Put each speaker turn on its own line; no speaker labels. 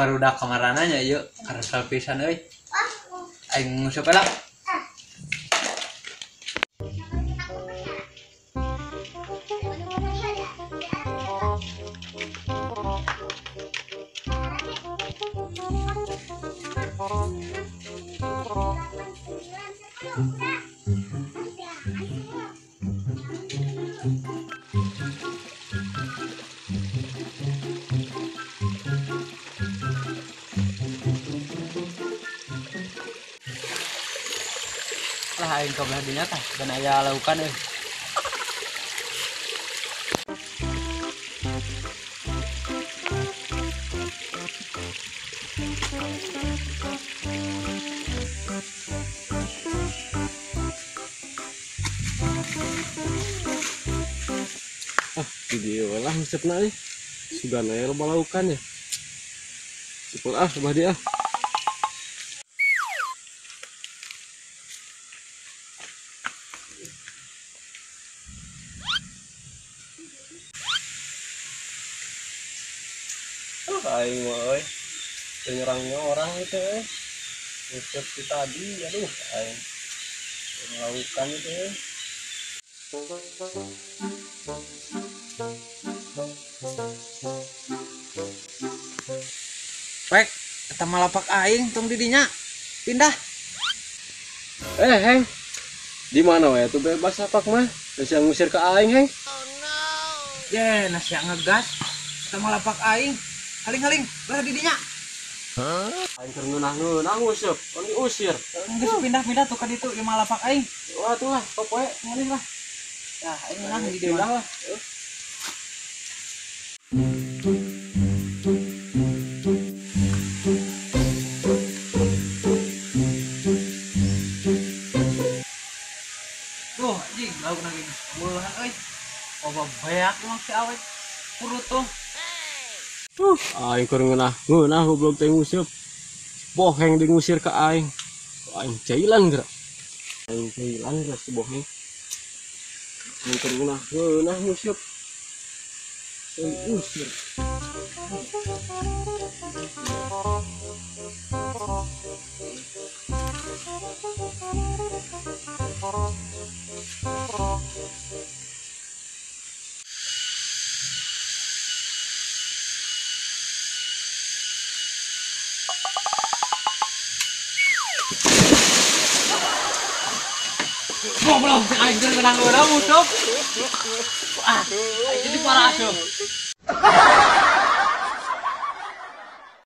Barudak kamarana nya ieu karesel pisan euy. Aing nguseup lah. Lah aing ka belah dinya tah dan aya laukan euy.
Ah, di dieu lah ngusepna euy. Sugan aya loba laukan ya. Sipul ah belah dieu ah. Aing mah euy. Penyerangnya orang itu euy. Ngusep si tadi, aduh aing. Melakukan itu euy.
Pek, eta mah lapak aing tong di dinya. Pindah.
Heng. Di mana we tuh bebas lapak mah? Geus yang ngusir ka aing, Heng.
Oh no. Ye, nasi ngegas. Eta mah lapak aing. Haling-haling, belah di dinya.
Aing keur ngeunah-ngeunah nguseup, kon diusir.
Geus pindah-pindah tuh ka ditu ieu mah lapak aing.
Wah tuh lah, popoe ngalih lah.
Tah, aing ngeunah di dieu
Pindah lah.
Tuh, anjing, lauk lagi geus eueuhan euy. Loba beak emang si awet. Kurut tuh.
Aing keur ngeunah-ngeunah goblok teh nguseup. Boheng di ngusir ka aing. Aing cailan geura. Aing cailan geura si boheng. Aing keur ngeunah-ngeunah nguseup. Aing usir.
Goblok, aing keur ngeunah-ngeunah nguseup. Ah, aing jadi parah asup.